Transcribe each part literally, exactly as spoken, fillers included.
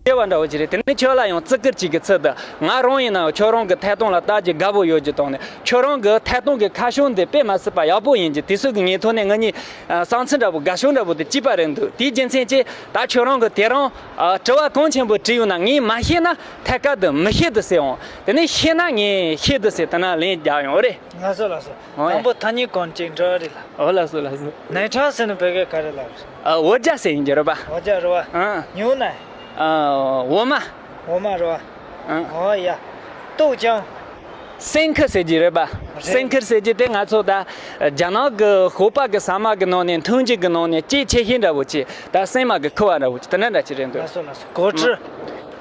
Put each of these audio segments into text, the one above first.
སྐྱེ་བ་འདྲ་བོ་ཅིག་རེད། དེ་ནས་ཁྱོད་ལ་ཡང་བརྩི་བཀུར་ཅིག་གི་ཚུལ་དུ། ང་རང་ཡིན་ན་ཁྱོད་རང་གི་ཐད་གཏོང་ལ་ལྟ་རྒྱུ་དགའ་པོ་ཡོད་རྒྱུ་དང་ནི། ཁྱོད་རང་གི་ཐད་གཏོང་གི་ཁ་བྱང་འདི་དཔེ་མ་སྲིད་པ་ཡག་པོ་ཡིན་རྒྱུ། དེ་ཚོ་གི་ངའི་ཐོག་ནས་ང་གཉིས་ཨ་བསམ་ཚུལ་འདྲ་པོ་དགའ་ཕྱོགས་འདྲ་པོ་དེ་གཅིག་པ་རེད་འདུག་དེའི་རྒྱུ་མཚན་གྱིས་ད་ཁྱོད་རང་གི་དེ་རིང་ཨ་དྲི་བ་གང་ཆེན་པོ་དྲིས་ཡོང་ན། ངས་མ་ཤེས་ན་ཐད་ཀར་དུ་མི་ཤེས་དུ་ཟེར་འོང་། དེ་ནས་ཤེས་ན་ངས་ཤེས་དུ་ཟེར། དེ་ན་ལན་རྒྱག་ཡོང་རེད། ལགས་སོ་ལགས་སོ། ཨོ་ཡ། དང་པོ་ཐ་སྙད་གང་ཅིག་འདྲི་བ་རེད་ལ། ཨོ་ལགས་སོ་ལགས་སོ། ནས་ཁྲ་ཟེར་ནི་བོད་སྐད་ག་རེ་ལབ་རེད། ཨ་འོ་ཇ་ཟེར་ཡིན་རྒྱུ་རེད་པ། འོ་ཇ་རེད་པ། ཨང་། ཉུང་ན། ཨ་འོ་མ། འོ་མ་རེད་པ། ཨང་། ཨོ་ཡ། ཏོག་ཅང་། སེང་ཁུ་ཟེར་རྒྱུ་རེད་པ། རེད། སེང་ཁུ་ཟེར་རྒྱུ་དེ་ང་ཚོ་ད་རྒྱ་ནག་གི་ཧོ་པ་གི་ཟ་མ་གི་ནང་ནས་འཐུང་རྒྱུ་གི་ནང་ནས་སྐྱེད་ཆེ་ཤོས་འདྲ་བོ་ཅིག་ད་སྲན་མ་གི་ཁུ་བ་འདྲ་བོ་ཅིག་དེ་འདྲ་འདྲ་ཅིག་རེད་འདུག་ལགས་སོ་ལགས་སོ། གོ་ཀྲི།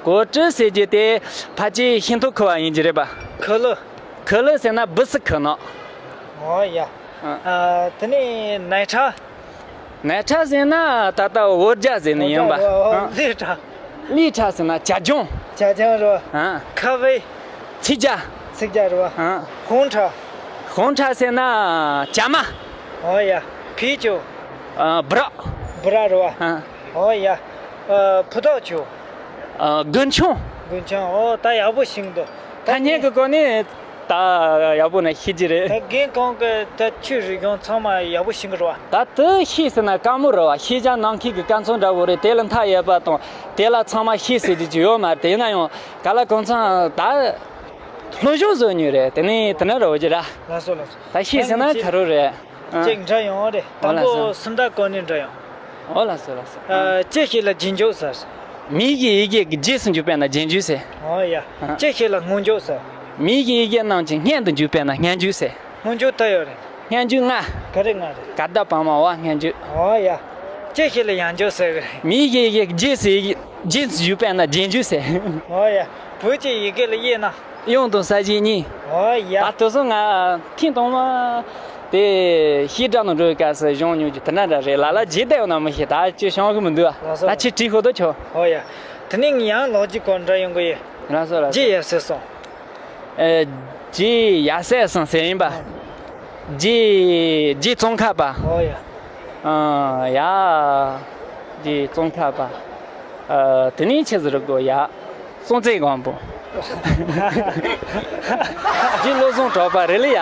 གོ་ཀྲི་ཟེར་རྒྱུ་དེ་ཕལ་ཆེར་ཤིང་ཏོག་ཁུ་བ་ཡིན་རྒྱུ་རེད་པ། ཁུ་ལུ། ཁུ་ལུ་ཟེར་ན་སྦུ་སི་ཁུ་ནོག་ཨོ་ཡ། ཨ། ཨ། དེ་ནས་ནས་ཁྲ། ནས་ཁྲ་ཟེར་ན་ད་ལྟ་འོ་ཇ་ཟེར་ནི་ཡིན་པ། འོ་ཇ། ཨོ། ཨ། ལི་ཁྲ། ལི་ཁྲ་ཟེར་ན་ཇ་ལྗང་། ཇ་ལྗང་རེད་པ། ཨ། ཁ་ཕེ། ཚིག་ཇ། ཚིག་ཇ་རེད་པ། ཨ། ཧོང་ཁྲ། ཧོང་ཁྲ་ཟེར་ན་ཇ་མ། ཨོ་ཡ། ཕི་ཅོ། ཨ། སྦི་རག་སྦི་རག་རེད་པ། ཨ། ཨོ་ཡ། ཨ། ཕུ་ཐག་ཆོད། ཨ། རྒུན་ཆང་། རྒུན་ཆང་། ཨོ་ད་ཡག་པོ་ཤེས་འདུག་ཐ་སྙད་ཀྱི་སྐོར་ནས་ད་ཡག་པོ་ནས་ཤེས་ཀྱི་རེད། ད་རྒན་གང་གི་ད་ཆོས་རིག་གཞུང་ཚང་མ་ཡག་པོ་ཤེས་ཀྱི་རེད་པ། ད་དེ་ཤེས་ཟེར་ན་དཀའ་མོ་རེད་པ། ཤེས་བྱ་ནམ་མཁའི་གི་སྐར་ཚོགས་འདྲ་བོ་རེད། དེ་ལ་མཐའ་ཡས་པ་དང་དེ་ལ་ཚང་མ་ཤེས་ཟེར་རྒྱུ་ཅིག་ཡོད་མ་རེད། དེ་ཡིན་ན་ཡང་ག་ལ་གང་འཚམ་ད་སློབ་སྦྱོང་བཟོ་མྱོང་རེད། དེ་ནས་དེ་འདྲ་རེད་པ་ཅིག་ར། ལགས་སོ་ལགས་སོ། ད་ཤེས་ཟེར་ན་ད་ཁ་རོ་རེད། ཨ། ཅིག་འདྲི་ཡོང་རེད། ཨོ་ལགས་སོ། དང་པོ་སུམ་རྟགས་སྐོར་ནས་འདྲི་ཡོང་། ཨོ་ལགས་སོ་ལགས་སོ། ཨ། ཅི་ཞིག་ལ་རྗེས་འཇུག་ཟེར། མིང་གཞི་ཡི་གེ་གི་རྗེས་སུ་འཇུག་པས་ན་རྗེས་འཇུག་ཟེར། ཨོ་ཡ། ཨ། ཅི་ཞིག་ལ་སྔོན་འཇུག་ཟེར། མིང་གཞི་ཡི་གེ་རྣམས་ཀྱི་སྔོན་དུ་འཇུག་པས་ན་སྔོན་འཇུག་ཟེར། སྔོན་འཇུག་ད་ཡོད་རེད། སྔོན་འཇུག་ལྔ། ག་རེ་ལྔ་རེད། ཀ་ད་བ་མ་བ་སྔོན་འཇུག་ཨོ་ཡ། ཅི་ཞིག་ལ་ཡང་འཇུག་ཟེར་གི་རེད། མིང་གཞི་ཡི་གེ་རྗེས་སུ་རྗེས་སུ་འཇུག་པས་ན་རྗེས་འཇུག་ཟེར། ཨོ་ཡ། བོད་ཀྱི་ཡི་གེ་ལ་དབྱེ་ན། དབྱངས་དང་གསལ་བྱེད་གཉིས། ཨོ་ཡ། ད་དེ་ཚོ་ང་ཐེངས་དང་མ་དེ་བཤད་གྲྭ་ནང་འགྲོ་བའི་སྐབས་སུ་སྦྱོང་མྱོང་རྒྱུ་དེ་འདྲ་འདྲ་རེད། ལ་ལ་བརྗེད་བསྡད་ཡོད་ན་མི་ཤེས། ད་ཅི་བྱུང་གི་མི་འདུག་ཨ། ལགས་སོ། ད་ཁྱེད་དྲིས་ཤོག་དོ་ཁྱོད། ཨོ་ཡ། དེ་ནས་ཡང་ལོ་རྒྱུས་སྐོར་འདྲ་ཡོང་གི་ཡོད། ལགས་སོ་ལགས་སོ། རྗེ་ཡབ་སྲས་གསུམ། ཨེ། རྗེ་ཡབ་སྲས་གསུམ་ཟེར་ཡིན་པ། རྗེ་རྗེ་ཙོང་ཁ་པ། ཨོ་ཡ། ཨ་ཡ། རྗེ་ཙོང་ཁ་པ། ཨ། དེ་ནས་ཆི་ཟིག་རེད་གོ་ཡ། སྲོང་བཙན་སྒམ་པོ། རྗེ་བློ་བཟང་གྲགས་པ་རེད་ལེ་ཡ།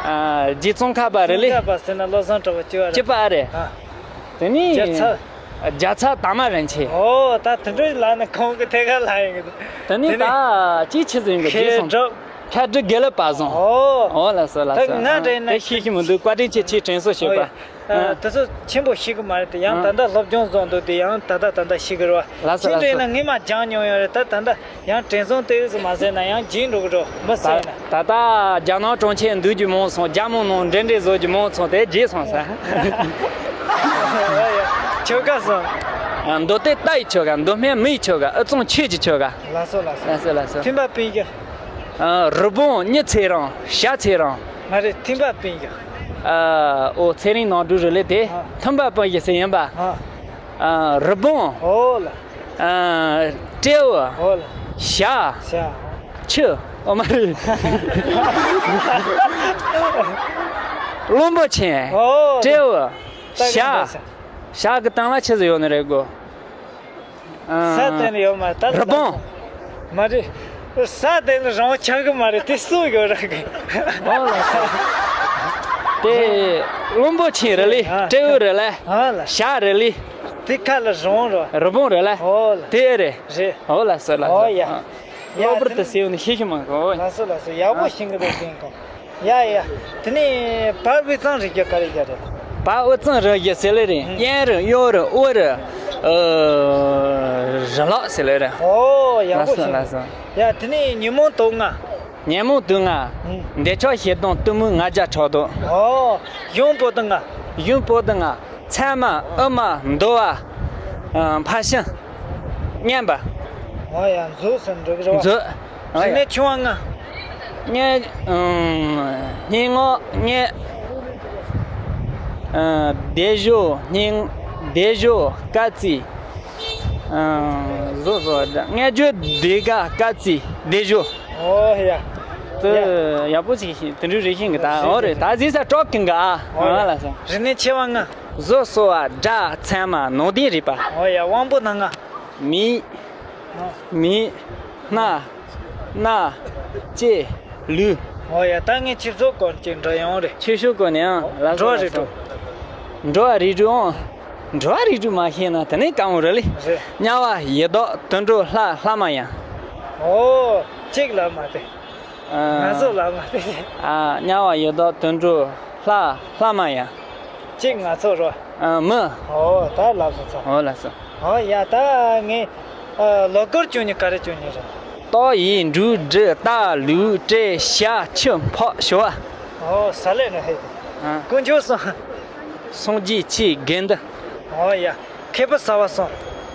ཨ། རྗེ་ཙོང་ཁ་པ་རེད་ལེ། ཙོང་ཁ་པ་ཟེར་ན་བློ་བཟང་གྲགས་པ་གཅིག་པ་རེད། གཅིག་པ་རེད། ཨ། དེ་ནས་རྒྱལ་ཚབ། རྒྱལ་ཚབ་དར་མ་རིན་ཆེན། ཨོ་ད་དེ་འདྲ་ལབ་ན་ཁོང་གི་ཐད་ཀར་ལབ་ཡིན་གི། དེ་ནས་དེ་ནས་ད་ཅི་ཆི་ཟིག་ཡིན་གི། མཁས་གྲུབ། མཁས་གྲུབ་དགེ་ལེགས་དཔལ་བཟང་། ཨོ། ཨོ་ལགས་སོ་ལགས་སོ། ད་ང་རེད་ན་དེ་ཤེས་ཀྱི་མི་འདུག་བཀའ་དྲིན་ཆེ། ཁྱེད་དྲན་གསོ་ཞུས་པ། ཨོ་ཡ། ཨ། དེ་ཚོ་ཆེན་པོ་ཤེས་གི་མ་རེད་དེ། ཡང་ད་ལྟ་སློབ་སྦྱོང་བཟོ་འདུག་དེ་ཡང་ད་ལྟ་ད་ལྟ་ཤེས་གི་རེད་པ། ལགས་སོ་ལགས་སོ། ཁྱེད་རེད་ན་ངས་མ་སྦྱངས་མྱོང་ཡོད་རེད། ད་ད་ལྟ་ཡང་དྲན་གསོ་དེ་ཚོ་མ་ཟེར་ན་ཡང་བརྗེད་འགྲོ་གི་རེད་མི་ཟེར་ན། ད་ད་ལྟ་རྒྱ་ནག་གྲོང་ཁྱེར་འདུག་རྒྱུ་མང་སོང་། རྒྱ་མི་ནང་འབྲེལ་འདྲིས་བཟོ་རྒྱུ་མང་སོང་། དེ་བརྗེད་སོང་ཟེར། ཆོལ་ཁ་སོང་། མདོ་སྟོད་རྟ་ཡི་ཆོལ་ཁ། མདོ་སྨད་མི་ཡི་ཆོལ་ཁ། དབུས་གཙང་ཆོས་ཀྱི་ཆོལ་ཁ། ལགས་སོ་ལགས་སོ། ལགས་སོ་ལགས་སོ། ཐེམ་པ་སྤུན་བཞི། ཨ། རི་བོང་། མྱི་ཚེ་རིང་། བྱ་ཚེ་རིང་། མ་རེད། ཐེམ་པ་སྤུན་བཞི། ཨ། ཨོ་ཚེ་རིང་ནོར་བུ་རེད་ལེ་དེ། ཨ། ཐེམ་པ་སྤུན་བཞི་ཟེར་ཡིན་པ། ཨ། ཨ། རི་བོང་། ཨོ་ལ། ཨ། སྤྲེའུ། ཨོ་ལ། བྱ། བྱ། ཁྱི། ཨོ་མ་རེད། གླང་པོ་ཆེ། ཨོ། སྤྲེའུ། ད་བྱ། ག་འདྲ་ཟེར། བྱ་གི་སྟེང་ལ་ཆི་ཟིག་ཡོད་ནི་རེད་གོ། ཨ། ས་སྟེང་ལ་ཡོད་མ་རེད། ད་རི་བོང་། མ་རེད། ས་སྟེང་ལ་རི་བོང་ཆགས་གི་མ་རེད། དེ་སུ་ཡོད་ར་གི། ཨོ་ལགས་སོ། དེ་གླང་པོ་ཆེ་རེད་ལེ། ཨ། སྤྲེའུ་རེད་ལེ། ཨ་ལ། བྱ་རེད་ལེ། དེ་ཁ་ལ་རི་བོང་རེད། རི་བོང་རེད་ལེ། ཨོ་ལ། དེ་རེད། རེད། ཨོ་ལགས་སོ་ལགས་སོ། ཨོ་ཡ། ཨ། ཡ། གློ་བུར་དུ་ཟེར་ཡོང་ནི་ཤེས་ཤེས་མ་གོ། ལགས་སོ་ལགས་སོ། ཡག་པོ་ཤེས་གི་འདུག་ཟེར་གོ། ཡ་ཡ། དེ་ནས་བ་དབུས་གཙང་རེད་རྒྱུ་ག་རེ་རྒྱུ་རེད། བ་དབུས་གཙང་རེད་རྒྱུ་ཟེར་ལེ་རེད། ཨུ། གཡས་རེད། གཡོན་རེད། དབུ་རེད། ཨ། རི་ལག་ཟེར་ལེ་རེད། ཨོ་ཡག་པོ་ལགས་སོ་ཤེས་ལགས་སོ། ཡ། དེ་ནས་ཉོན་མོངས་དུག་ལྔ། ཉོན་མོངས་དུག་ལྔ། ཨུ། འདོད་ཆགས་ཞེ་སྡང་གཏི་མུག་ང་རྒྱལ་ཕྲག་དོག་ཨོ། གཞུང་པོ་ཏི་ལྔ། གཞུང་པོ་ཏི་ལྔ། མཚན་མ། དབུ་མ། འདུལ་བ། ཨ། ཕར་ཕྱིན། བསྙེན་པ། ཨོ་ཡ། མཛོད་ཟེར་འགྲོ་གི་རེད་པ། མཛོད། ཨོ་ཡ། རིག་གནས་ཆུང་བ་ལྔ། སྙན། ཨམ། སྙན་ངག་སྙན། ཨ། སྡེབ་སྦྱོར་སྙན། སྡེབ་སྦྱོར་སྐར་རྩིས། ཨ། བཟོ་བཟོ་བ་འདྲ། སྔགས་སྦྱོར་ཟློས་གར་སྐར་རྩིས་སྡེབ་སྦྱོར། ཨོ་ཡ། དེ་ཡ། ཡག་པོ་ཞིག་ཤེས། དེ་འདྲ་རེད་ཤེས་གི། ད་ཨོ་རེད། ད་ཟིག་ས་སྤྲོ་གི་འགའ། ཨོ་ཡ། ཨ་ལ་ས། རིག་གནས་ཆེ་བ་ལྔ། བཟོ་གསོ་བ་དགྲ་ཚང་མ་ནོར་ལྡན་རེད་པ། ཨོ་ཡ། དབང་པོ་སྣ་ལྔ། མིག་ཨ། མིག་སྣ། སྣ། ལྕེ། ལུས། ཨོ་ཡ། ད་ངས་ཆུ་ཚོད་སྐོར་ཅིག་འགྲོ་ཡོང་རེད། ཆོས་ཕྱོགས་སྐོར་ནས་ཨང་། ལགས་སོ། འགྲོ་ལགས་རེད་སོ། འགྲོ། འགྲོ་བ་རིགས་དྲུག་ཨང་། འགྲོ་བ་རིགས་དྲུག་མ་ཤེས་ན་དེ་ནས་དཀའ་མོ་རེད་ལེ། རེད། དམྱལ་བ་ཡི་དྭགས་དུད་འགྲོ་ལྷ་ལྷ་མ་ཡིན། ཨོ། གཅིག་ལ་མ་བལྟས། ཨ། ང་ཚོ་ལ་མ་བལྟས། ཨ། དམྱལ་བ་ཡི་དྭགས་དུད་འགྲོ་ལྷ་ལྷ་མ་ཡིན། གཅིག་ང་ཚོ་རོ། ཨ། མི། ཨོ། ད་ལབ་སོང་ཚོ། ཨོ་ལགས་སོ། ཨོ་ཡ། ད་ངས་ཨ་ལོ་འཁོར་བཅུ་གཉིས་ག་རེ་བཅུ་གཉིས་རེད། ཏོག་དབྱིབས་འབྲུ་དྲི་རྟ་ལུག་དྲེད་བྱ་ཁྱི་ཕག་ཞོ། ཨོ་ས་ལེ་ནི་ཧེ། ཨ། དཀོན་མཆོག་གསུམ། སངས་རྒྱས་ཆོས་དགེ་འདུན། ཨོ་ཡ། མཁས་པ་ཟབ་པ་གསུམ།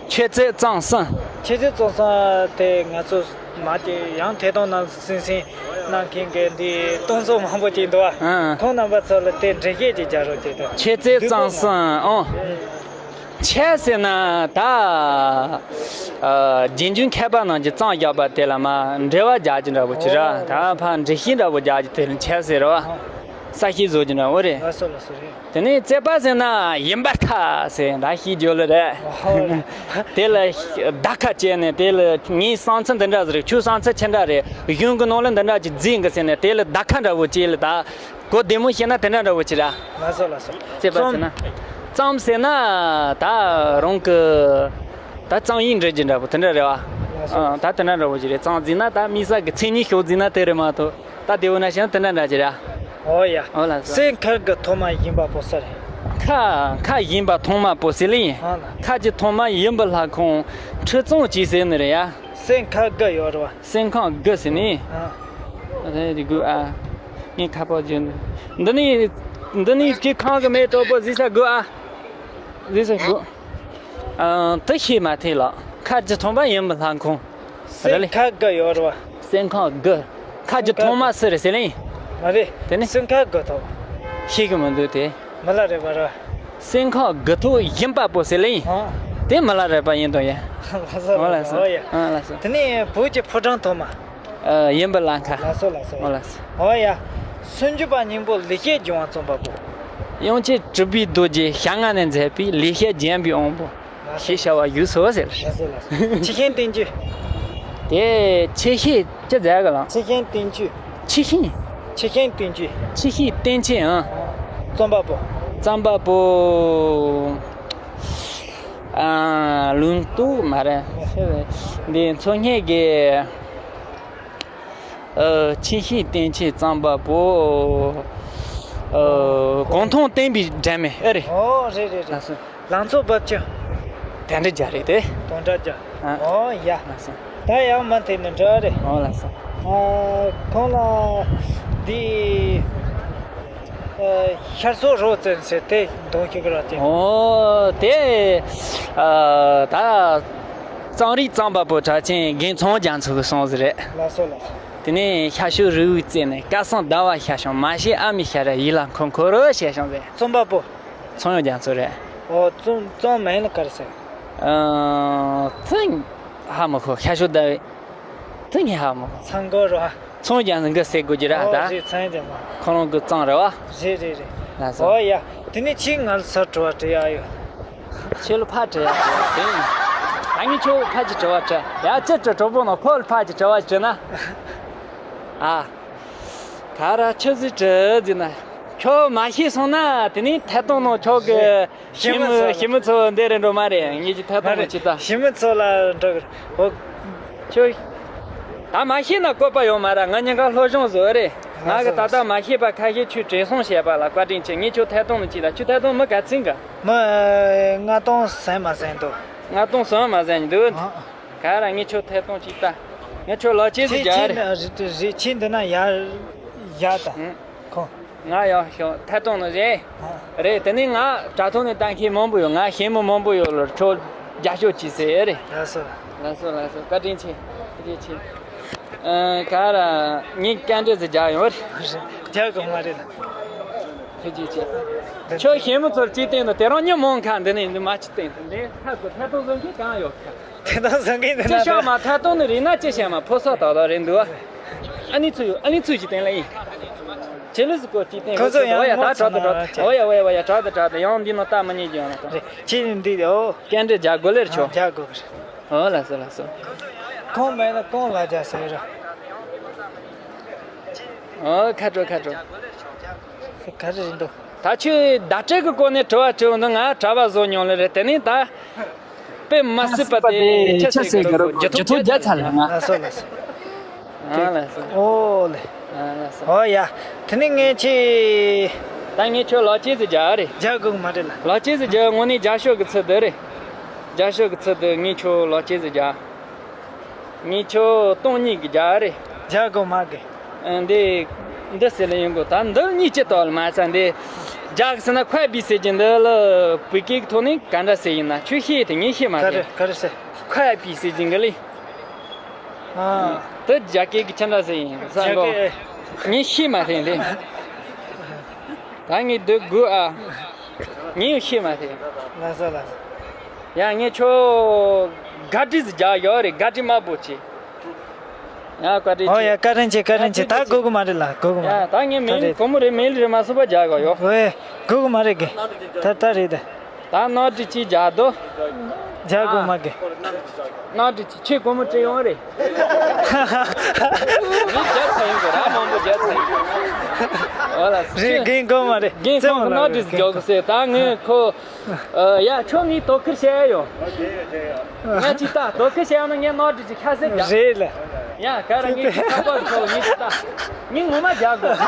མཆོད་རྫས་གཙང་གསུམ། མཆོད་རྫས་གཙང་གསུམ་དེ་ང་ཚོ་མ་དེ་ཡང་ཐད་གཏོང་ནང་སིང་སིང་གནང་མཁན་གྱི་འདི་གཏོང་ཚོགས་མང་པོ་ཅིག་འདུག་ཨ། ཨ། ཁོང་རྣམ་པ་ཚོ་ལ་དེ་འགྲེལ་བཤད་ཅིག་རྒྱག་རོགས་བྱེད་དང་། མཆོད་རྫས་གཙང་གསུམ་ཨང་། ཆས་ཟེར་ན་ད། ཨ། རྗེས་འཇུག་མཁས་པ་རྣམས་ཀྱིས་གཙང་བཞག་པ་དེ་ལ་མ་འགྲེལ་བ་རྒྱག་རྒྱུ་འདྲ་པོ་ཅིག་ར། ད་ཕར་འགྲེལ་བཤད་འདྲ་པོ་རྒྱག་རྒྱུ་དེ་ལ་ཆས་ཟེར་རོ། ཨ། ས་གཞི་བཟོ་རྒྱུ་འདྲ་པོ་རེད། ལགས་སོ་ལགས་སོ་རེད། དེ་ནས་རྩོད་པ་ཟེར་ན་ཡིན་པར་ཐལ་ཟེར་ད་ཤེས་རྒྱུ་ལ་རེད། ཨོ། དེ་ལ་བརྡ་ཁ་བྱས་ནས་དེ་ལ་ངའི་བསམ་ཚུལ་འདི་འདྲ་ཟིག་རེད། ཁྱོའི་བསམ་ཚུལ་ཅི་འདྲ་རེད། གཞུང་གི་ནང་ལ་འདི་འདྲ་ཅིག་བརྩི་དགོས་ཟེར་ནས་དེ་ལ་བརྡ་ཁ་འདྲ་པོ་ཅིག་ལ་ད་གོ་བདེ་མོ་བཤད་ན་དེ་འདྲ་འདྲ་པོ་ཅིག་ར། ལགས་སོ་ལགས་སོ། རྩོད་པ་ཟེར་ན། གཙང་ཟེར་ན་ད་རང་གི་ད་གཙང་ཡིག་འབྲི་རྒྱུ་འདྲ་པོ་དེ་འདྲ་རེད་བ། ལགས་སོ། ཨ། ད་དེ་འདྲ་འདྲ་པོ་ཅིག་རེད། གཙང་བརྩིས་ན་ད་དམིགས་བསལ་གྱི་མཚན་ཉིད་ཤོག་བརྩིས་ན་དེ་རེད་མ་གཏོགས། ད་དེ་འོ་ན་བྱས་ན་དེ་འདྲ་འདྲ་ཅིག་ར། ཨོ་ཡ། ཨོ་ལགས་སོ། སེམས་ཁ་དགུ་ཐོག་མ་ཡིན་པ་པོ་ས་རེད། ཁ། ཁ་ཡིན་པ་ཐོག་མ་པོ་ཟེར་ལེ་ཡིན། ཨ་ལ། ཁ་ཅིག་ཐོག་མ་ཡིན་པ་ལྷ་ཁང་ཁྲི་གཙང་ཅིག་ཟེར་ནི་རེད་ཡ། སེམས་ཁ་དགུ་ཡོད་རེད་བ། སེམས་ཁ་དགུ་ཟེར་ནི། ཨ། རེད་དགུ་ཨ། ངས་ཁ་པར་བརྗོད་འདི། འདི་ནི། འདི་ནི་ཁྱེད་ཁང་གི་མེད་གྲོགས་པོ་གཟིགས་ས་དགུ་ཨ། གཟིགས་ས་དགུ། ཨ། དེ་ཤེས་མ་ཐེ་ལ། ཁ་ཅིག་ཐོག་མ་ཡིན་པ་ལྷ་ཁང་། རེད་ལེ། སེམས་ཁ་དགུ་ཡོད་རེད་བ། སེམས་ཁ་དགུ། ཁ་ཅིག་ཐོག་མ་སུ་རེད་ཟེར་ལེ། མ་རེད། དེ་ནི། སེམས་ཁ་དགུ་ཐོག་ཤེས་གི་མི་འདུག་དེ། མི་ལ་རས་པ་རེད། སེམས་ཁ་དགུ་ཐོག་ཡིན་པ་པོ་ཟེར་ལེ། ཨ། དེ་མི་ལ་རས་པ་ཡིན་དོ་ཡ། ལགས་སོ་ལགས་སོ། ཨོ་ཡ། ཨ། ལགས་སོ། དེ་ནི་བོད་ཀྱི་ཕོ་བྲང་ཐོག་མ། ཨ། ཡིན་པ་ལ་ཁ། ལགས་སོ་ལགས་སོ། ཨོ་ལགས་སོ། ཨོ་ཡ། སུམ་ཅུ་པ་སྙིང་པོ་ལེགས་བཤད་ལྗོན་དབང་རྩོམ་པ་པོ། དབྱངས་ཅན་གྲུབ་པའི་རྡོ་རྗེ་ཞལ་སྔ་ནས་མཛད་པའི་ལེགས་བཤད་ལྗོན་པའི་དབང་པོ། ཞེས་བྱ་བ་བཞུགས་སོ་ཟེར། ལགས་སོ་ལགས་སོ། ཆུ་ཤིང་བསྟན་བཅོས། དེ་ཆུ་ཤིང་ཅི་མཛད་གི་ལ། ཆུ་ཤིང་བསྟན་བཅོས། ཆུ་ཤིང་། ཆུ་ཤིང་བསྟན་བཅོས། ཆུ་ཤིང་བསྟན་བཅོས་ཨང་། རྩོམ་པ་པོ། རྩོམ་པ་པོ། ཨ། ལུང་རྟོགས་མ་རེད། འདི་མཚོ་སྔོན་གྱི། ཨ། ཆུ་ཤིང་བསྟན་བཅོས་རྩོམ་པ་པོ། ཨ། གུང་ཐང་བསྟན་པའི་སྒྲོན་མེ་ཨེ་རེད། ཨོ་རེད་རེད་རེད། ལགས་སོ། ལང་ཚོ་རྦབ་ཆུ། དོན་འགྲེལ་རྒྱག་རེད་དེ། དོན་འགྲེལ་རྒྱག་ཨ། ཨོ་ཡ། ལགས་སོ། ད་ཡང་མ་ཐེག་ནི་འདྲ་རེད། ཨོ་ལགས་སོ། ཨ། ཁོང་ལ་འདི། ཨ། ཤར་སོག་རོ་བཙན་ཟེར་དེ་གདོང་ཞིག་ར་དེ། ཨོ་དེ། ཨ། ད། རྩོམ་རིག་རྩོམ་པ་པོ་གྲགས་ཅན་རྒན་ཚངས་དབྱངས་རྒྱ་མཚོ་གི་གསུང་ཟིག་རེད། ལགས་སོ་ལགས་སོ། དེ་ནས་ཤར་ཕྱོགས་རི་བོའི་རྩེ་ནས་སྐལ་བཟང་ཟླ་བ་ཤར་བྱུང་། མ་ཤེས་ཨ་མའི་ཞལ་རས་ཡིད་ལ་འཁོར་འཁོར་རོ་ཞེས་བྱུང་ཟེར། རྩོམ་པ་པོ། ཚངས་དབྱངས་རྒྱ་མཚོ་རེད། ཨོ་རྩོམ་རྩོམ་མིང་ལ་ག་རེ་ཟེར། ཨ། ཚིག་ཧ་མི་གོ། ཤར་ཕྱོགས་ཟླ་བའི། ཚིག་ངས་ཧ་མི་གོ། ཚངས་དབྱངས་རོ། ཚངས་དབྱངས་འདི་ཟེར་དགོས་ཀྱི་རེད་ད། ཨོ་རེད། ཚངས་དབྱངས་རོ། ཁོ་རང་གི་རྩོམ་རེད་བ། རེད་རེད་རེད། ལགས་སོ། ཨོ་ཡ། དེ་ནས་ཁྱེད་ང་ལ་ས་དྲི་བ་དྲི་ཡག་ཡོད། ཁྱེད་ལ་ཕར་དྲི་ཡག་དྲི་ཡག་དེ་ཡིན། ད་ངས་ཁྱོད་ཕར་གྱི་དྲི་བ་དྲི་ཡ། ཅི་དྲི། གྲོགས་པོ་ནང་ཕོ་ལ་ཕར་གྱི་དྲི་བ་དྲི་ན། ཨ། ག་ར་ཆི་ཟིག་དྲི་ཟིན་ན། ཁྱོད་མ་ཤེས་སོང་ན་དེ་ནས་ཐད་གཏོང་ནང་ཁྱོད་ཀྱི། ཞི་མི་ཞི་མི་ཚོ་འདི་རེད་འགྲོ་མ་རེད། ངེད་ཀྱི་ཐད་གཏོང་ནང་ཅི་ལྟ། ཞི་མི་ཚོ་ལ་འགྲོ་གི། འོ། ཁྱོད། ད་མ་ཤེས་ན་བཀོད་པ་ཡོད་མ་རེད། ང་གཉིས་ཀ་སློབ་སྦྱོང་བཟོ་རེད། ང་གི་ད་ལྟ་མ་ཤེས་པ་ཁ་ཤས་ཁྱོད་དྲན་སོང་བཤད་པ་ལ་བཀའ་དྲིན་ཆེ། ངས་ཁྱོད་ཐད་གཏོང་ནང་ཅི་ལྟ། ཁྱོད་ཐད་གཏོང་མི་ག་ཚིག་ག་མི་ལྔ་སྟོང་ཟིན་མ་ཟིན་འདུག་ལྔ་སྟོང་ཟིན་མ་ཟིན་འདུག་ཨ། ག་ར་ངས་ཁྱོད་ཐད་གཏོང་ཅིག་ལྟ། ངས་ཁྱོད་ལག་ཁྱེར་ཟིག་རྒྱག་རེད། རེད་རེད། ཁྱེད་འདི་ན་ཡར་ཡར་ད། ཁོ། ང་ཡང་ཤོག་ཐད་གཏོང་ནི་རེད། ཨ། རེད། དེ་ནས་ང་དྲ་ཐོག་ནས་ལྟ་མཁན་མང་པོ་ཡོད། ང་ཞེ་མི་མང་པོ་ཡོད་ལ་ཁྱོད་རྒྱབ་སྐྱོར་བྱེད་ཟེར་རེད། ལགས་སོ། ལགས་སོ་ལགས་སོ། བཀའ་དྲིན་ཆེ། བཀའ་དྲིན་ཆེ། ཨ། ག་ར་ངས་བཀའ་འདྲི་ཟིག་རྒྱག་ཡོང་རེད། རྒྱག་དགོས་མ་རེད་ལ། ཐུགས་རྗེ་ཆེ། ཁྱོད་ཞེ་མི་ཚོར་གཅིག་བསྟན་དང་དེ་རང་ཉིན་མོ་ཁ་འདི་ནས་འདི་མ་གཅིག་བསྟན་དང་འདི་ཧ་གོ་ཐད་གཏོང་བཟོ་མཁན་གང་ཡོད་ཁ། དེ་དག་བཟང་གི་འདི་ཅི་ན་ཤ་མ་ཐད་གཏོང་ནི་རིག་ན་ཅི་བྱ་མ་ཕོ་སོགས་དག་དག་རེད་འདུག་ཨ་ནི་ཚུ་ཡོད། ཨ་ནི་ཚུ་ཞིག་བསྟན་ལ་ཡིན། ཆེ་ལུས་སུ་གོ་ཅི་ཏན་ཁོ་ཚོ་ཡང་ཨོ་ཡ་ད་ངོ་ཚ་དྲག་ཏུ་ན་དྲག་ཏུ་ཨོ་ཡ་ཨོ་ཡ་ཨོ་ཡ་དྲག་ཏུ་དྲག་ཏུ་ཡང་འདི་ནང་ལྟ་མི་ཉན་རྒྱུ་ཡང་ལ་ཏོ། རེད། ཁྱེད་ནི་འདི་ཨོ། སྐད་འདྲེ་རྒྱག་དགོས་ལེར་ཆོག་རྒྱག་དགོས་རེད། ཨོ་ལ་སོ་ལ་སོ། གང་མེད་ན་གང་ལ་རྒྱག་ཟེར་ར། ཨོ་ཁ་དྲོ་ཁ་དྲོ། ག་རེ་རེད་འདུག་ད་ཁྱོད་བརྡ་སྤྲོད་ཀྱི་སྐོར་ནས་དྲི་བ་དྲི་འོང་དུས་ང་གྲྭ་པ་བཟོ་མྱོང་ལེ་རེད་དེ་ནས་ད། དཔེ་མ་སྲིད་པ་དེ་ཆི་ཟེར་གི་རེད་རྒྱུ་ཐོག་རྒྱུ་ཐོག་རྒྱ་ཚ་ལ་ང་། ལ་སོ་ལ་སོ། ཨ་ལ་སོ། ཨོ་ལེ། ཨ་ལ་སོ། ཨོ་ཡ། དེ་ནི་ངས་ཆེ། ད་ངས་ཁྱོད་ལོ་ཅི་ཟིག་རྒྱག་རེད། རྒྱག་དགོས་མ་རེད་ལ། ལོ་ཅི་ཟིག་རྒྱག་དངོས་གནས་རྒྱག་ཤོག་གི་ཚུལ་དུ་རེད། རྒྱག་ཤོག་གི་ཚུལ་དུ་ངས་ཁྱོད་ལོ་ཅི་ཟིག་རྒྱག་ངས་ཁྱོད་སྟོང་གཉིས་ཀྱི་རྒྱག་རེད། རྒྱག་དགོས་མ་གི། ཨ་འདི། འདི་ཟེར་ལ་ཡོང་དགོས་ད་འདི་གཉིས་ཅི་ལྟ་བ་ལ་མ་ཚད་འདི། རྒྱག་ཟེར་ན་ཁོ་པའི་ཟེར་གྱི་འདི་ལ་བོད་སྐད་ཀྱི་ཐོག་ནས་ག་འདྲ་ཟེར་ཡིན་ན་ཁྱོད་ཤེས་དེ་ངས་ཤེས་མ་ག་རེ་ཐལ། ག་རེ་ཟེར། ཁོ་པའི་ཟེར་གྱི་འདི་ལས། ཨ། དེ་རྒྱ་སྐད་ཀྱི་ཅི་འདྲ་ཟེར་ཡིན་ས་རྒྱ་གོ་སྐད། ངས་ཤེས་མ་ཐལ་འདི། ད་ངས་འདི་དགོས་ཨ། ངས་ཡང་ཤེས་མ་ཐལ། ལ་ས་ལ་ས། ཡ་ངས་ཁྱོད་ག་དྲི་ཟིག་རྒྱག་ཡོད་རེད་ག་དྲི་དམར་པོ་ཅིག་ཡ་བཀའ་དྲིན་ཨོ་ཡ་ཆེ། བཀའ་དྲིན་ཆེ་བཀའ་དྲིན་ཆེ། ད་དགོས་གི་མ་རེད་ལ། དགོས་གི་མ་ཡ་རེད། ད་ངས་མེ་ད་ལི་རེད། གོ་མོ་རེད་མེ་ལི་རེད་མ་སོང་པ་རྒྱག་གོ་ཡོ། ཝེ། དགོས་གི་མ་རེད་གི། ད་ད་རེད་ད། ད་ནོར་དྲི་ཅིག་རྒྱག་དོ། རྒྱག་དགོས་མ་གི། ནོར་དྲི་ཅིག་ཁྱེད་གོ་མོ་དྲི་ཡོང་རེད། མི་རྒྱག་ཚ་ཡོང་གི་ར་མང་པོ་རྒྱག་ཚ་ཡོང་། ཨོ་ལ་རེད་རྒན་གོ་མ་རེད། རྒན་ཁོང་གི་ནོར་དྲི་ཅིག་རྒྱག་གི་ཟེར་ད་ངས་ཁོ། ཨ། ཡ་ཁྱོད་ངའི་དོ་ཁུར་བྱས་ཡོད། ངས་ཅིག་ལྟ་དོ་ཁུར་བྱས་ཡོད་ན་ངས་ནོར་དྲི་ཅིག་ཁ་གསལ་རྒྱག་རེད་ལ། ཡ་ག་ར་ངས་ཅིག་ཁ་པར་ཁྱོད་ངས་ཅིག་ལྟ། ངས་ངོ་མ་རྒྱག་དགོས།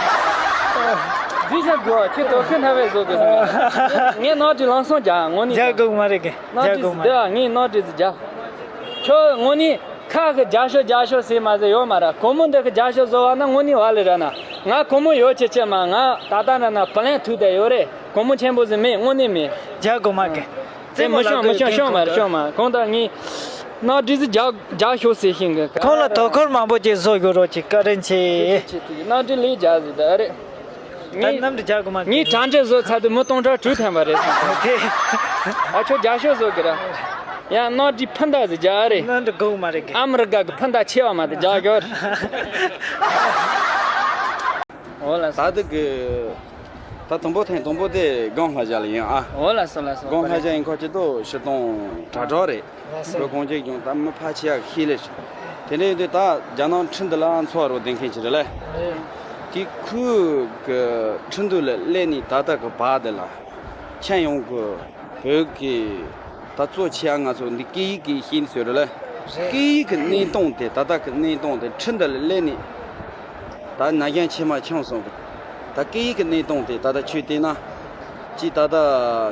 རྫུས་ཤ་དགོས་ཁྱོད་དོ་ཁུར་སྣ་བས་བཟོ་དགོས་ཟེར། ངས་ནོར་དྲི་ལང་སོང་རྒྱག་དངོས་གནས་རྒྱག་དགོས་མ་རེད་གི། ནོར་རྒྱག་དྲི་དགོས་མ་ཟིག་རེད། ངས་ནོར་དྲི་ཟིག་རྒྱག་ཁྱོད་དངོས་གནས་ཁ་གི་རྒྱག་ཤོག་རྒྱག་ཤོག་ཟེར་མ་ཟེར་ཡོད་མ་ར་གོ་མོ་འདི་གི་རྒྱག་ཤོག་བཟོ་བ་ན་དངོས་གནས་བ་ལས་ར་ན་ང་གོ་མོ་ཡོད་ཆེ་ཆེ་མ་ང་ད་ལྟ་འདྲ་ན་པ་ལན་ཐུག་བསྡད་ཡོད་རེད། གོ་མོ་ཆེན་པོ་ཟིག་མེད་དངོས་གནས་མེད། རྒྱག་དགོས་མ་གི། རྩེད་མོ་མི་ཤོང་མི་ཤོང་ཤོང་མ་རེད་ཤོང་མ་གང་ལྟར་ངས་ནོར་དྲི་ཟིག་རྒྱག་རྒྱག་ཤོག་ཟེར་ཤིང་གི་ཁོང་ལ་དོ་ཁུར་མང་པོ་ཅིག་བཟོ་དགོས་རོགས་ཅིག་བཀའ་དྲིན་ཆེ། ནོར་དྲི་ལས་རྒྱག་ཟིག་ད་རེད། ད་ངས་གནམ་དུ་རྒྱག་དགོས་མ་ངས་དྲ་འབྲེལ་བཟོ་ཚར་དུས་མི་སྟོང་ཕྲག་དྲུག་ཐམ་པ་རེད་སོང་། ཨོ་ཁེ། ཨ་ཁྱོད་རྒྱག་ཤོག་བཟོ་གི་ར། ཡང་ནོར་དྲི་ཕུ་མདའ་ཟིག་རྒྱག་རེད། ནོར་དྲི་དགོས་མ་རེད་གི། ཨ་མི་རི་ཀ་གི་ཕུ་མདའ་ཆེ་བ་མ་དེ་རྒྱག་རྒྱུ་རེད། ཨོ་ལ་ད་དེ་གི། ད་དང་པོ་ཐེངས་དང་པོ་དེ་སྒང་ལྷ་བཞག་ལ་ཡིན་ཨ། ཨོ་ལ་སོ་ལ་སོ་སྒང་ལྷ་བཞག་ཡིན་ཁོ་ཅི་ཏོ་ཤི་སྟོང་དྲག་དྲག་རེད། ལགས་སོ། ཁོ་གོང་ཅིག་ཀྱང་ད་མི་ཕལ་ཆེ་བ་ཤེས་ལེ་ཤི། དེ་འདྲ་ཡིན་དུས་ད་རྒྱ་ནག་ཁྲིན་ཏུ་ལ་འཚོ་བ་རོགས་ལྡན་མཁན་ཅིག་རེད་ལེ། རེད། དེ་ཁོའི་གི་ཁྲིན་ཏུ་ལ་སླེབས་ནས་ད་ལྟ་གི་བར་དེ་ལ་ཁྱེད་ཡོང་གི་བོད་ཀྱི་ད་གཙོ་ཆེ་བ་ང་ཚོ་འདི་སྐད་ཡིག་གི་ཤེས་ནི་ཟེར་རེད་ལེ། རེད། སྐད་ཡིག་གི་གནས་སྟངས་དེ་ད་ལྟ་གི་གནས་སྟངས་དེ་ཁྲིན་ཏུ་ལ་སླེབས་ནས། ད་ན་རྒྱང་ཆེ་མ་ཆང་སོང་གི། ད་སྐད་ཡིག་གི་གནས་སྟངས་དེ་ད་ལྟ་ཆོས་བལྟས་ན། ཅིག་ད་ལྟ་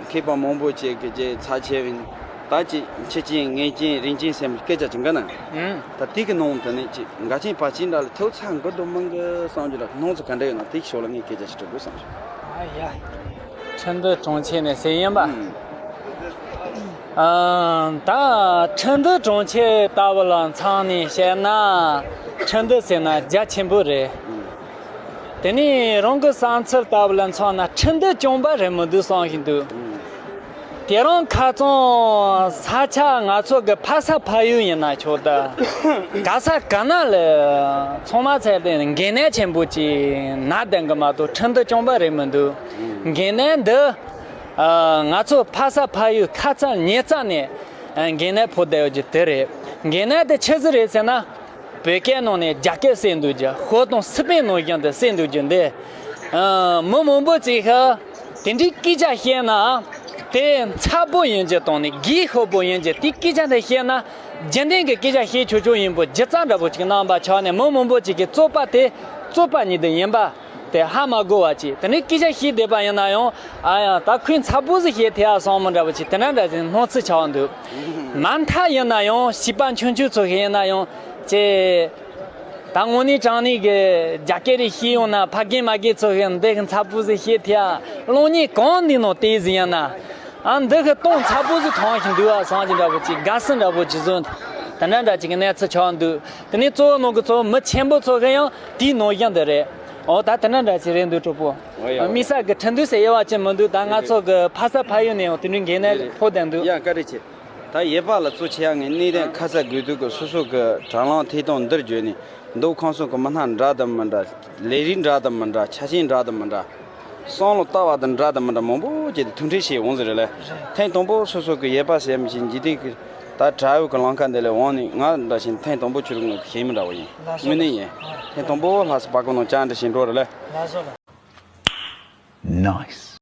མཁས་པ་མང་པོ་ཅིག་གི་རྗེས་ཚ་ཆེ་བིན། ད་ཅིག་འཆི་ཅན་ངེས་ཅན་རིན་ཅན་སེམས་སྐད་ཆ་ཅིག་འགའ་ན། ཨང་། ད་དེ་གི་ནང་དུ་ནི་ཅིག་འགའ་ཅན་པ་ཅིག་འདྲ་ལ་ཐོག་ཚ་འགུ་དུ་མང་གི་བསམ་རྒྱུ་ལ་སྣང་ཚུལ་ག་འདྲ་ཡོད་ན་དེ་གི་ཕྱོགས་ལ་ངས་སྐད་ཆ་ཞིག་དྲི་དགོས་བསམ་རྒྱུ། ཨ་ཡ། ཁྲིན་ཏུ་གྲོང་ཁྱེར་ནས་ཟེར་ཡིན་པ། ཨང་། ཨ། ད་ཁྲིན་ཏུ་གྲོང་ཁྱེར་ལྟ་བུ་ལ་མཚོན་ནས་བཤད་ན། ཁྲིན་ཏུ་ཟེར་ན་རྒྱ་ཆེན་པོ་རེད། དེ་ནས་རང་གི་བསམ་ཚུལ་ལྟ་བུ་ལ་མཚོན་ན་ཁྲིན་ཏུ་གྱོང་པ་རེད་མི་འདུག་བསམ་བཞིན་འདུག་དེ་རིང་ཁ་རྩང་ས་ཆ་ང་ཚོ་གི་ཕ་ས་ཕ་ཡུལ་ཡིན་ན་ཆོག་ད། ག་ས་ག་ན་ལ་ཚང་མ་ཚད་དེ་འགན་ནད་ཆེན་པོ་ཅིག་ན་ལྡན་གི་མ་གཏོགས་ཁྲིན་ཏུ་གྱོང་པ་རེད་མི་འདུག་འགན་ནད་འདི། ཨ། ང་ཚོ་ཕ་ས་ཕ་ཡུལ་ཁ་རྩང་ཉེ་རྩང་ནས་འགན་ནད་ཕོག་བསྡད་ཡོད་རྒྱུ་དེ་རེད། འགན་ནད་དེ་ཆི་ཟིག་རེད་ཟེར་ན། བོད་སྐད་ནང་ནས་རྒྱ་སྐད་བསྲེས་འདུག་རྒྱུ་ཤོ་དང་སི་པན་ནང་བཞིན་དུ་བསྲེས་འདུག་རྒྱུ་འདི། ཨ། མི་མང་པོ་ཅིག་གིས་དེ་འདྲའི་སྐད་ཆ་བཤད་ན། དེ་མཚར་པོ་ཡིན་རྒྱུ་དང་ནི་སྒེར་ཤོར་པོ་ཡིན་རྒྱུ་དེ་སྐད་ཆ་འདི་བཤད་ན། རྒྱུན་ལྡན་གྱི་སྐད་ཆ་བཤད་ཆོག་ཆོག་ཡིན་པོ་སྒྱུ་རྩལ་འདྲ་པོ་ཅིག་གནང་པ་ཆགས་ནས་མི་མང་པོ་ཅིག་གིས་རྩོད་པ་དེ་རྩོད་པ་ཉིད་དུ་ཡིན་པ། དེ་ཧ་མ་གོ་བ་ཅིག་དེ་ནས་སྐད་ཆ་བཤད་བསྡད་པ་ཡིན་ན་ཡང་། ཨ་ཡང་ད་ཁོས་མཚར་པོ་ཟིག་བཤད་ཐལ་ཨ་བསམ་མི་འདྲ་པོ་ཅིག་དེ་འདྲ་འདྲ་ཅིག་སྣང་ཚུལ་ཆགས་འདུག་མ་མཐའ་ཡིན་ན་ཡང་བྱིས་པ་ཆུང་ཆུང་ཚོ་ཞིག་ཡིན་ན་ཡང་། ཅེ། ད་དངོས་གནས་དྲང་གནས་ཀྱི་རྒྱ་སྐད་རེ་ཤེས་ཡོང་ན་ཕ་རྒན་མ་རྒན་ཚོ་ཞིག་འདི་ཞིག་མཚར་པོ་ཟིག་བཤད་ཐལ་ཨ། གློག་བརྙན་གང་འདི་ནང་བལྟས་ཟིག་ཡིན་ན། ཨ། འདི་ཞིག་གཏོང་མཚར་པོ་ཟིག་མཐོང་ཞིག་འདུག་ཨ་བསམ་གྱི་འདྲ་པོ་ཅིག་དགའ་བསུ་འདྲ་པོ་ཅིག་བཟོ། དེ་འདྲ་འདྲ་ཅིག་གི་གནས་ཚུལ་ཆགས་འདུག་དེ་ནས་གཙོ་བོ་ནང་གི་གཙོ་བོ་མི་ཆེན་པོ་ཚོ་ཞིག་ཡང་དེའི་ནང་བཞིན་དུ་རེད། ཨོ་ད་དེ་འདྲ་འདྲ་ཅིག་རེད་འདུག་གྲོགས་པོ། ཨོ་ཡ། དམིགས་བསལ་གྱི་ཁྲིན་ཏུའུ་ཟེར་དབྱེ་བ་ཅན་མི་འདུག་ད་ང་ཚོ་གི་ཕ་ས་ཕ་ཡུལ་ནས་ཡང་དེ་འདྲའི་འགན་ནད་ཕོག་བསྡད་འདུག་ཡ་བཀའ་དྲིན་ཆེ། ད་ཡེ་པ་ལ་གཙོ་ཆེ་ཡ་ངས་གནས་སྟངས་ཁ་གསལ་དགོས་དུས་ཀྱི་སོ་སོ་གི་དྲ་ལམ་ཐད་གཏོང་འདིར་བརྗོད་ནས་ འདུ་ཁང་སོགས་ཀྱི་མི་སྣ་འདྲ་དང་མི་འདྲ། ལས་རིགས་འདྲ་དང་མི་འདྲ། ཆ་རྐྱེན་འདྲ་དང་མི་འདྲ། བསམ་བློ་ལྟ་བ་དང་འདྲ་དང་མི་འདྲ་མང་པོ་བྱས་ཏེ་མཐུན་སྒྲིལ་བྱས་འོང་ཟེར་རེད་ལ། ཐེངས་དང་པོ་སོ་སོ་གི་ཡས་པ་ཟེར་མི་ཞིག་འཇིག་རྟེན་གྱི་ད་དྲ་བའི་གི་ལམ་ཁ་འདི་ལས་འོང་ནས། ང་འདྲ་ཞིག་ཐེངས་དང་པོ་ཁྱོད་རང་གི་ཞེ་མི་འདྲ་བ་ཡིན། དངོས་གནས་ཡིན། ཐེངས་དང་པོ་ལྷ་ས་པ་ཀོ་ནང་ཅང་འདྲ་ཞིག་འགྲོ་རེད་ལ། Nice.